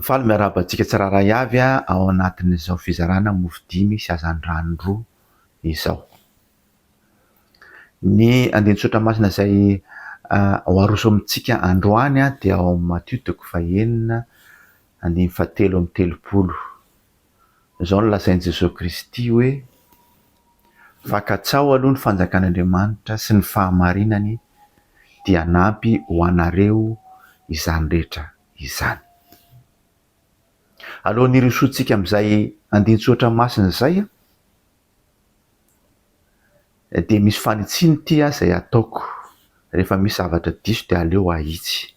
Faly miarahaba antsika tsirairay avy ao anatin'izao fizarana mofo dimy sy hazandrano roa izao. Ny andinin-tsoratra masina izay ho aroso amintsika androany dia ao amin'ny Matio toko fahenina andininy fahatelo amby telopolo. Izao no lazain'i Jesoa Kristy hoe, Fa katsaho aloha ny fanjakan'Andriamanitra sy ny fahamarinany dia hanampy ho anareo izany rehetra izany. Alohan'ny hirosoantsika amin'izay andinin-tsoratra masina izay dia misy fanitsiana ity izay ataoko. Rehefa misy zavatra diso dia aleo ahitsy.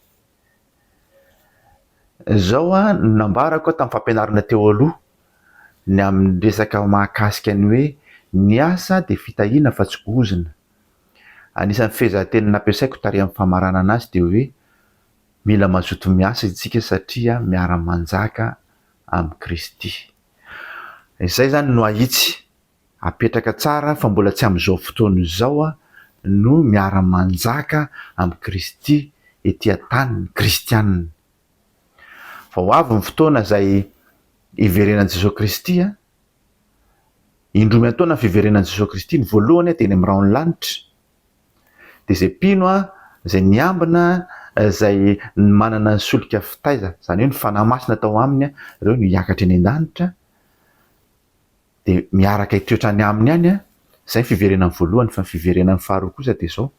Izao no nambarako tamin'ny fampianarana teo aloha ny amin'ny resaka mahakasika ny hoe ny asa dia fitahiana fa tsy ozona. Anisan'ny fehezanteny nampiasaiko tary amin'ny famaranana azy dia hoe Mila mazoto miasa isika satria miara-manjaka amin'i Kristy. Izay izany no ahitsy, apetraka tsara fa mbola tsy amin'izao fotoana izao no miara-manjaka amin'i Kristy ety an-tany ny kristiana. Fa ho avy ny fotoana izay hiverenan'i Jesoa Kristy, indroa miantaona ny fiverenan'i Jesoa Kristy, ny voalohany dia eny amin'ny rahon'ny lanitra, Dia izay mpino izay niambina, izay manana ny solika fitaiza, izany hoe ny Fanahy Masina tao aminy, ireo no hiakatra eny an-danitra, dia miaraka hitoetra any aminy any, izay ny fiverenany voalohany, fa ny fiverenany faharoa kosa dia izao,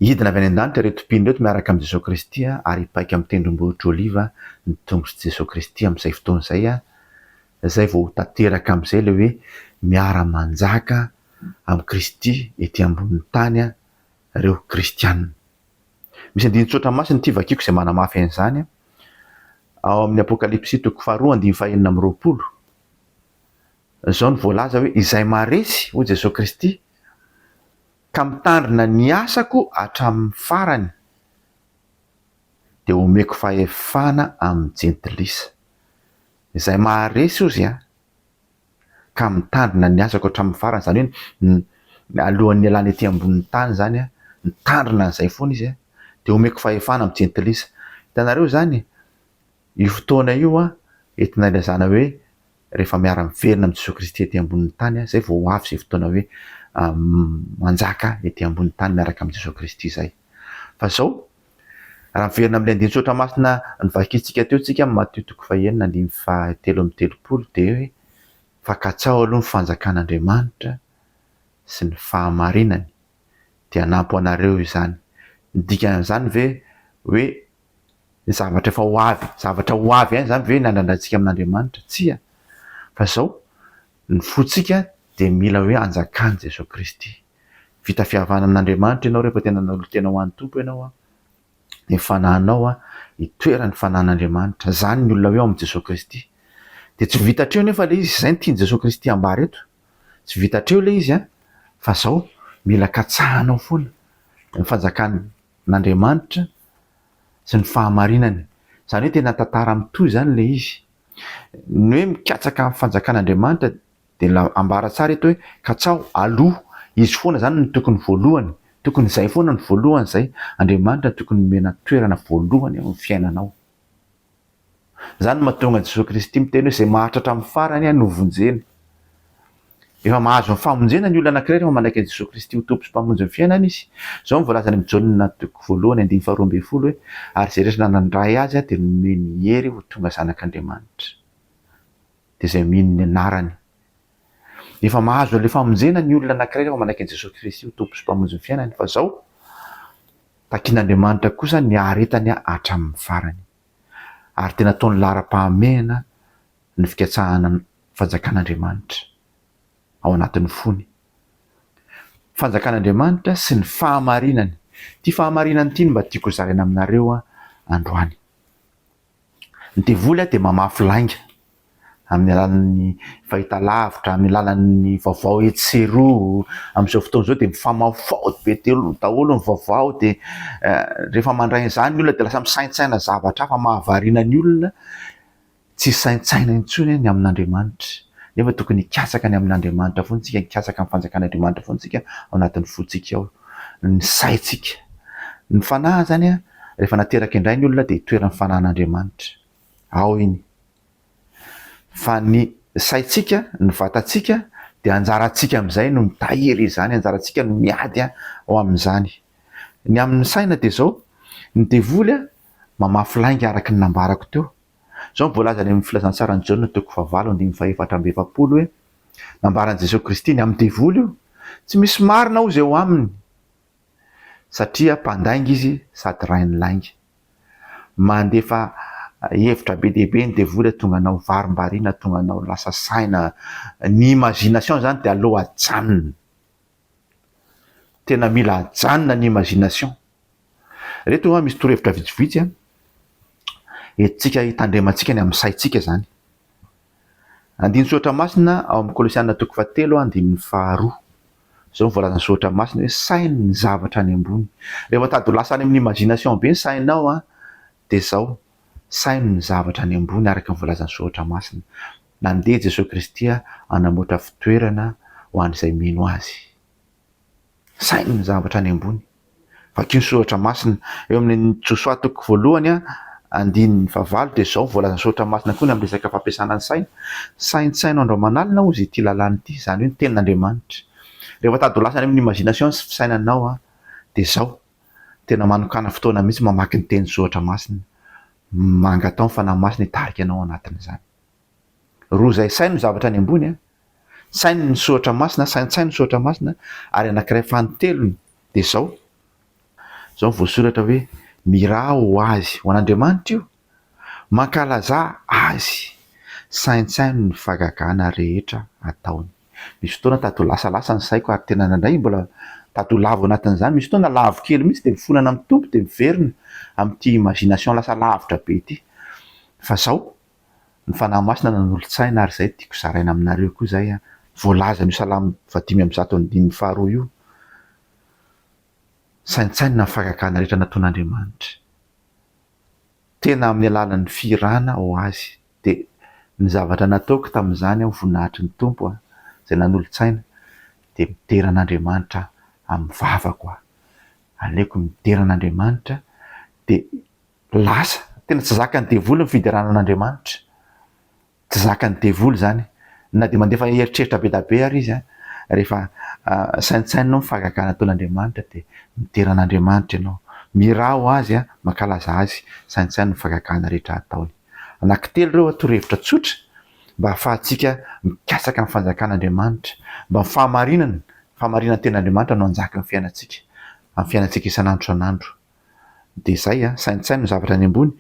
hidina avy any an-danitra ireto mpino ireto miaraka amin'i Jesoa Kristy ary hipaika amin'ny tendrombohitra Oliva ny tongotr'i Jesoa Kristy amin'izay fotoana izay, izay vao ho tanteraka amin'izay ilay hoe miara-manjaka amin'i Kristy ety ambonin'ny tany ireo kristiana. Misy andinin-tsoratra masina ity vakiko izay manamafy an'izany, ao amin'ny Apokalypsy toko faharoa andininy fahenina amby roapolo. Izao no voalaza hoe, Izay maharesy, hoy Jesoa Kristy, ka mitandrina ny asako hatramin'ny farany, dia homeko fahefana amin'ny jentilisa. Izay maharesy, hozy an, ka mitandrina ny asako hatramin'ny farany, izany hoe ny alohan'ny hialany ety ambonin'ny tany izany an, mitandrina an'izay foana izy an, dia omeko fahefana amin'ny jentilisa. Hitanareo izany, io fotoana io an, entina ilazana hoe rehefa miara-miverina amin'i Jesoa Kristy ety ambonin'ny tany an, izay vao ho avy izay fotoana hoe manjaka ety ambonin'ny tany miaraka amin'i Jesoa Kristy izay. Fa izao, Raha miverina amin'ilay andinin-tsoratra masina novakintsika teo tsika amin'ny Matio toko fahenina andininy fahatelo amby telopolo dia hoe fa katsaho aloha ny fanjakan'Andriamanitra sy ny fahamarinany dia hanampy ho anareo izany. Ny dikan'izany ve hoe ny zavatra efa ho avy, zavatra ho avy ihany izany ve ny andrandrantsika amin'Andriamanitra? Tsia. Fa izao, ny fontsika dia mila hoe anjakan'i Jesoa Kristy. Vita fihavanana amin'Andriamanitra ianao rehefa tena nanolo-tena ho an'ny Tompo ianao an, ny fanahinao an, itoeran'ny fanahin'Andriamanitra. Izany ny olona hoe ao amin'i Jesoa Kristy. Dia tsy vita hatreo nefa ilay izy, izay no tian'i Jesoa Kristy ambara eto. Tsy vita hatreo ilay izy an, fa izao, mila katsahanao foana ny fanjakan'Andriamanitra sy ny fahamarinany. Izany hoe tena tantara mitohy izany ilay izy. Ny hoe mikatsaka ny fanjakan'Andriamanitra Dia la ambara tsara eto hoe katsaho aloha, izy foana zany no tokony voalohany, tokony izay foana no voalohany izay, Andriamanitra no tokony omena toerana voalohany eo amin'ny fiainanao. Izany no mahatonga an'i Jesoa Kristy miteny hoe izay maharitra hatramin'ny farany no vonjena. Efa mahazo ny famonjena ny olona anankiray rehefa manaiky an'i Jesoa Kristy ho Tompo sy Mpamonjy ny fiainany izy. Izao no voalaza any amin'ny Jaona toko voalohany andininy faharoa ambin'ny folo hoe ary izay rehetra nandray azy dia nomeny hery ho tonga zanak'Andriamanitra. dia izay mino ny anarany. Efa mahazo an'ilay famonjena ny olona anankiray rehefa manaiky an'i Jesoa Kristy ho Tompo sy Mpamonjy ny fiainany, fa izao, takian'Andriamanitra kosa ny haharetany hatramin'ny farany. Ary tena ataony laharam-pahamehana ny fikatsahana ny fanjakan'Andriamanitra ao anatin'ny fony. Fanjakan'Andriamanitra sy ny fahamarinany. Ity fahamarinana ity no mba tiako hozaraina aminareo androany. Ny devoly dia mamafy lainga amin'ny alalan'ny fahitalavitra, amin'ny alalan'ny vaovao etsy sy eroa. Amin'izao fotoana izao dia mifamahofaho be daholo ny vaovao dia rehefa mandray an'izany ny olona dia lasa misaintsaina zavatra hafa mahavariana ny olona, tsy hisaintsaina intsony ny amin'Andriamanitra. Nefa tokony hikatsaka ny amin'Andriamanitra foana isika, hikatsaka ny fanjakan'Andriamanitra foana isika ao anatin'ny fontsika ao, ny saintsika. Ny fanahy izany rehefa nateraka indray ny olona dia itoeran'ny fanahin'Andriamanitra. Ao iny. Fa ny saintsika, ny vatantsika dia anjarantsika amin'izay no mitahiry izany, anjarantsika no miady ao amin'izany. Ny amin'ny saina dia izao, ny devoly mamafy lainga araka ny nambarako teo. Izao no voalaza any amin'ny filazantsaran'i Jaona toko fahavalo andininy faha-44 hoe, nambaran'i Jesoa Kristy ny amin'ny devoly io, tsy misy marina hozy eo aminy, satria mpandainga izy sady rain'ny lainga. Mandefa hevitra be dia be ny devoly hahatonga anao varimbariana, hahatonga anao lasa saina. Ny imagination zany dia aleo ajanona. Tena mila ajanona ny imagination. Reto hoa misy torohevitra vitsivitsy an, entintsika hitandremantsika ny amin'ny saintsika zany. Andinin-tsoratra masina ao amin'ny Kolosiana toko fahatelo andininy faharoa. Izao no voalazan'ny soratra masina hoe saino ny zavatra any ambony. Rehefa tady ho lasa any amin'ny imagination be ny sainao an, dia izao, saino ny zavatra any ambony araka ny voalazan'ny soratra masina. Nandeha Jesoa Kristy hanamboatra fitoerana ho an'izay mino Azy. Saino ny zavatra any ambony. Vakio ny soratra masina. Eo amin'ny Josoa toko voalohany andininy fahavalo dia izao voalazan'ny soratra masina koa ny amin'ny resaka fampiasana ny saina. Saintsaino andro aman'alina hozy ity lalàna ity, izany hoe ny tenin'Andriamanitra. Rehefa tady ho lasa any amin'ny imagination sy fisainanao dia izao, tena manokàna fotoana mihitsy mamaky ny tenin'ny soratra masina. Mangatao ny Fanahy Masina hitarika anao anatin'izany. Roa izay, saino ny zavatra any ambony, saino ny soratra masina, saintsaino ny soratra masina, ary anankiray fanintelony dia izao, izao no voasoratra hoe miraha ho azy, ho an'Andriamanitra io, mankalazà azy, saintsaino ny fahagagana rehetra ataony. Misy fotoana tady ho lasalasa ny saiko ary tena indraindray mbola tady ho lavo anatin'izany, misy fotoana lavo kely mihitsy dia mifonana amin'ny Tompo dia miverina amin'ity imagination lasa lavitra be ity. Fa izao, Ny Fanahy Masina nanolo-tsaina ary izay tiako zaraina aminareo koa izay voalazan'io Salamo fahadimy ambizato andininy faharoa io. Saintsainina ny fahagagana rehetra nataon'Andriamanitra. Tena amin'ny alalan'ny fihirana ho Azy. Dia ny zavatra nataoko tamin'izany aho voninahitry ny Tompo a, izay nanolo-tsaina, dia midera an'Andriamanitra amin'ny vavako aho. Aleoko midera an'Andriamanitra dia Lasa. Tena tsy zakan'ny devoly ny fiderana an'Andriamanitra. Tsy zakan'ny devoly izany. Na dia mandefa eritreritra be dia be ary izy an, rehefa saintsaininao ny fahagagana ataon'Andriamanitra dia midera an'Andriamanitra ianao. Miraha ho Azy an, mankalaza Azy, saintsaino ny fahagagana rehetra ataony. Anankitelo ireo an, torohevitra tsotra mba hahafahantsika mikatsaka ny fanjakan'Andriamanitra, mba ny fahamarinana, fahamarinan'ny tenin'Andriamanitra no hanjaka amin'ny fiainantsika, amin'ny fiainantsika isan'andro isan'andro. Dia izay a, saintsaino ny zavatra any ambony,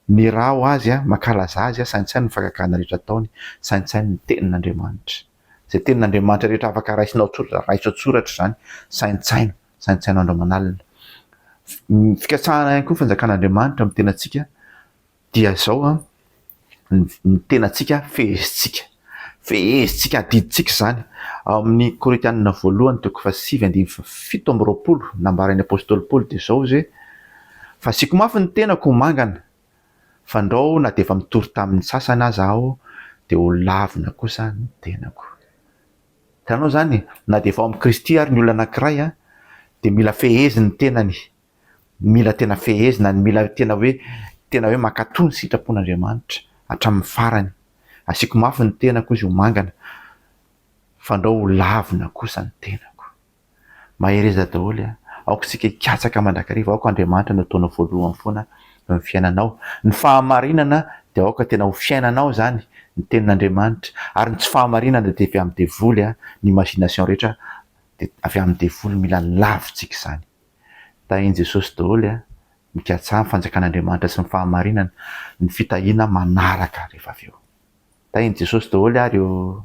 miraho Azy a, mankalaza Azy a, saintsaino ny fahagagana rehetra ataony, saintsaino ny tenin'Andriamanitra. Izay tenin'Andriamanitra rehetra afaka raisinao an-tsoratra, raiso an-tsoratra izany, saintsaino, saintsaino andro aman'alina. Ny fikatsahana ihany koa ny fanjakan'Andriamanitra amin'ny tenantsika Dia izao an, ny tenantsika fehezintsika. Fehezintsika, adidintsika izany. Ao amin'ny Korintianina voalohany toko fahasivy andininy fahafito amby roapolo, nambaran'ny apostoly Paoly dia izao izy hoe, Fa asiako mafy ny tenako ho mangana, fandrao na dia efa mitory tamin'ny sasany aza aho, dia ho lavina kosa ny tenako. Hitanao izany, na dia efa ao amin'i Kristy ary ny olona anankiray an, dia mila feheziny ny tenany. Mila tena fehezina, ny mila tena hoe tena hoe mankatò ny sitrapon'Andriamanitra hatramin'ny farany. Asiako mafy ny tenako izy ho mangana, fandrao ho lavina kosa ny tenako. Mahereza daholo a! Aoka isika hikatsaka mandrakariva, aoka Andriamanitra no ataonao voalohany foana eo amin'ny fiainanao. Ny fahamarinana dia aoka tena ho fiainanao izany, ny tenin'Andriamanitra. Ary ny tsy fahamarinana dia avy amin'ny devoly a, ny imagination rehetra dia avy amin'ny devoly, mila lavintsika izany. Tahin'i Jesosy daholo a! Mikatsaha ny fanjakan'Andriamanitra sy ny fahamarinana, ny fitahiana manaraka rehefa avy eo. Tahin'i Jesosy daholo ary ô!